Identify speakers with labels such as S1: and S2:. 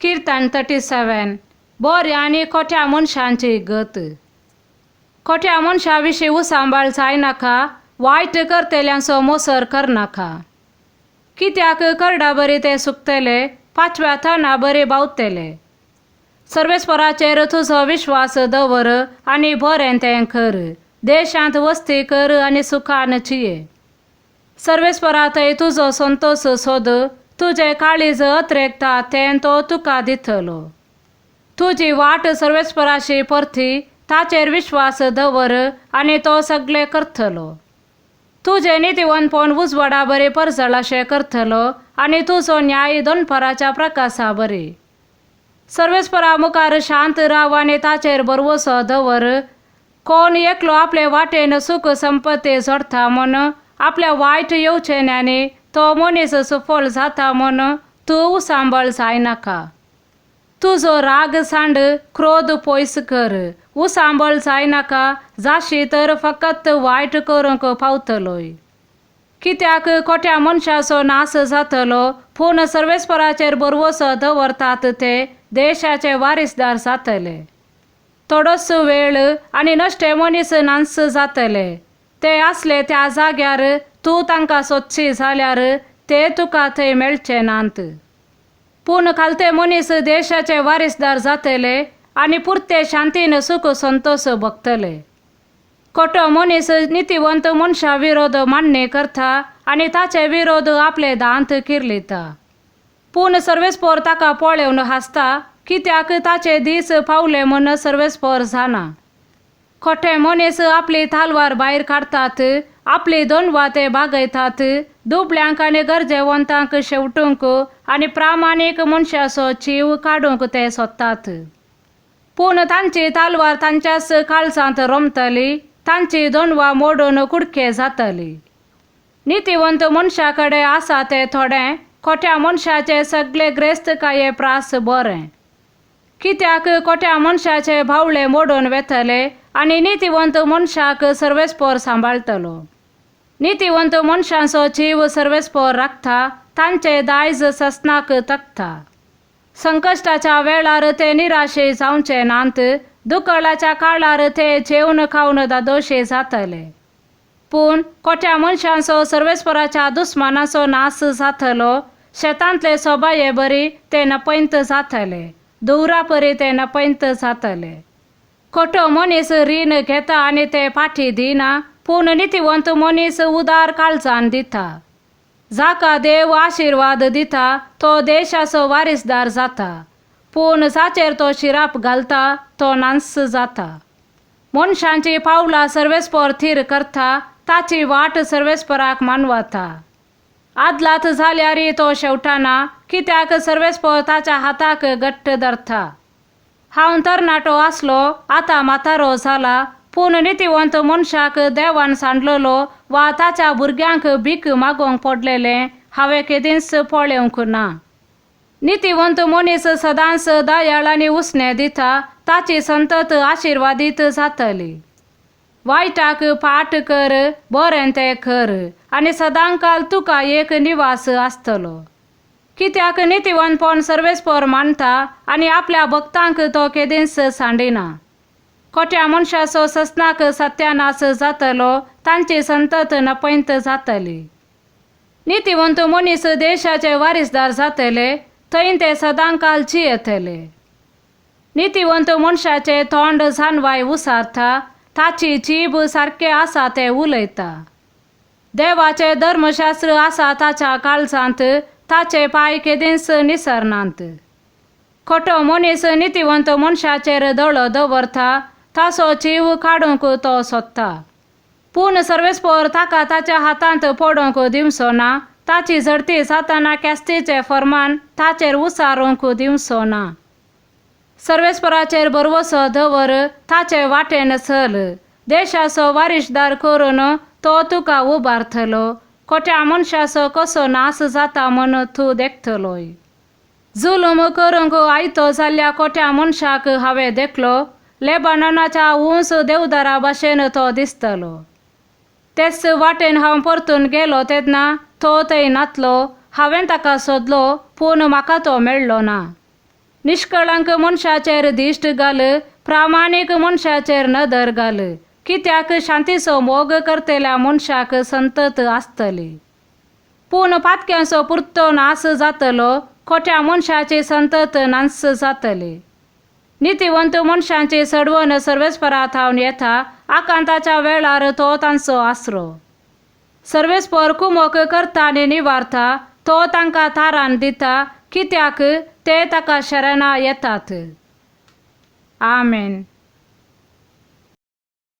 S1: किर्तन 37. बऱ्या आनी खोट्या मनशांची गत. खोट्या मनशा विशीं उसांबाळ जायनाका, वायट करतल्यांचो मोसर करनाका. कित्याक करडा बरी ते सुकतले, पांचव्या तणा बरी बावतले. सर्वेस्पराचेर तुजो विश्वास दवर आनी बरें तें कर, देशांत वस्ती कर आनी सुखान जिये. सर्वेस्परा थंय तुजो संतोश सोद, तुजें काळीज अत्रेकता तें तो तुका दितलो. तुजी वाट सर्वेस्पराशी परती, ताचेर विश्वास दवर आनी तो सगळें करतलो. तुजें नितीवंतपण उजवाडा बरी परजळ अशें करतलो आनी तुजो न्याय दनपाराच्या प्रकाशा बरी. सर्वेस्परा मुखार शांत राव आनी ताचेर भरवंसो दवर. कोण एकलो आपले वाटेन सुख संपत्ती जोडटा म्हूण आपल्या वायट येवचेन्यांनी तो मनीस सुफळ जाता म्हूण तूं उसांबळ जायनाका. तुजो राग सांड, क्रोध पयस कर, उसांबळ जायनाका, जाशी तर फकत वायट करूंक पावतलोय. कित्याक खोट्या मनशाचो नाश जातलो, पूण सर्वेस्पराचेर भरवंसो दवरतात ते देशाचे वारीसदार जातले. थोडोच वेळ आनी नश्टे मनीस नाश जातले. ते आसले त्या जाग्यार तूं तांकां सोदशी जाल्यार ते तुका थंय मेळचे नात. पूण खालते मनीस देशाचे वारीसदार जातले आनी पुरते शांतीन सुख संतोश भोगतले. खोटो मनीस नितीवंत मनशा विरोध मान्य करता आनी ताचे विरोध आपले दांत किर्लिता. पूण सर्वेस्पोर ताका पळोवन हांसता, कित्याक ताचे दीस पावले म्हूण सर्वेस्पोर जाणा. खोटे मनीस आपली तालवार भायर काडटात, आपली दोनवा ते बागयतात, दुबळ्यांक आनी गरजेवंतांक शेवटूंक आनी प्रामाणीक मनशाचो जीव काडूंक ते सोदतात. पूण तांची तालवार तांच्याच काळजांत रोमतली, तांची दोनवा मोडून कुडके जातली. नितीवंत मनशा कडेन आसा तें थोडें, खोट्या मनशाचे सगळे ग्रेस्तकाये प्रास बरें. कित्याक खोट्या मनशाचे बावळे मोडून वेतले आनी नितीवंत मनशाक सर्वेस्पोर सांबाळटलो. नितीवंत मनशांचो जीव सर्वेस्पोर राखता, तांचे दायज ससनाक तकता. संकश्टाच्या वेळार ते निराशे जावचे नात, दुकळाच्या काळार ते जेवन खावन दादोशे जातले. पूण खोट्या मनशांचो सर्वेस्पराच्या दुस्मानाचो नाश जातलो, शेतांतले सोबाये बरी ते नपयंत जातले, धुंवरा परी ते नपयंत जातले. खोटो मनीस रीण घेता आनी ते फाटी दिना, पूण नितीवंत मनीस उदार काळजान दिता. जाका देव आशिर्वाद दिता तो देशाचो वारीसदार जाता, पूण जाचेर तो शिराप घालता तो नाश जाता. मनशांची पावलां सर्वेस्पोर थीर करता, ताची वाट सर्वेस्पराक मानवता. आदलात जाल्यार तो शेवटाना, कित्याक सर्वेस्पोर ताच्या हाताक घट्ट धरता. हांव तरणाटो आसलो, आतां म्हातारो जाला, पूण नितीवंत मनशाक देवान सांडलेलो वा ताच्या भुरग्यांक भीक मागोवंक पडलेलें हांवें केदींच पळोवंक ना. नितीवंत मनीस सदांच दयाळ आनी उसणें दिता, ताची संतत आशिर्वादीत जातली. वायटाक पाट कर, बरें तें कर आनी सदांकाल तुका एक निवास आसतलो. कित्याक नितीवंतपण सर्वेस्पोर मानता आनी आपल्या भक्तांक तो केदींच सांडिना. खोट्या मनशाचो ससनाक सत्यानाश जातलो, तांची संतत नपयंत जातली. नितीवंत मनीस देशाचे वारीसदार जातले, थंय ते सदांकाल जियेतले. नितीवंत मनशाचें तोंड जानवाय उसारता, ताची जीब सारकें आसा तें उलयता. देवाचें धर्मशास्त्र आसा ताच्या काळजांत, ताचे पांय केदींच निसरनात. खोटो मनीस नितीवंत मनशाचेर दोळो दवरता, ताचो जीव काडूंक तो सोदता. पूण सर्वेस्पोर ताका ताच्या हातांत पडूंक दिवचो ना, ताची झडती जाताना ख्यास्तीचें फर्मान ताचेर उसारूंक दिवचो ना. सर्वेस्पराचेर भरवंसो दवर, ताचे वाटेन चल, देशाचो वारीसदार करून तो तुका उबारतलो. खोट्या मनशाचो कसो नाश जाता म्हूण तूं देखतलोय. जुलूम करूंक आयतो जाल्ल्या खोट्या मनशाक हांवें देखलो, लेबाननाच्या उंच देवदारा भाशेन तो दिसतलो. तेच वाटेन हांव परतून गेलो तेन्ना तो थंय नातलो, हांवें ताका सोदलो पूण म्हाका तो मेळ्ळो ना. निश्कळंक मनशाचेर दिश्ट घाल, प्रामाणीक मनशाचेर नदर घाल, कित्याक शांतीचो मोग करतल्या मनशाक संतत आसतली. पूण पातक्यांचो पुरतो नाश जातलो, खोट्या मनशाची संतत नाश जातली. नितीवंत मनशांची सडवण सर्वेस्परा थावन येता, आकांताच्या वेळार तो तांचो आसरो. सर्वेस्पर कुमोक करता आनी निवारता, तो तांकां थारान दिता, कित्याक ते ताका शरणा येतात. आमेन.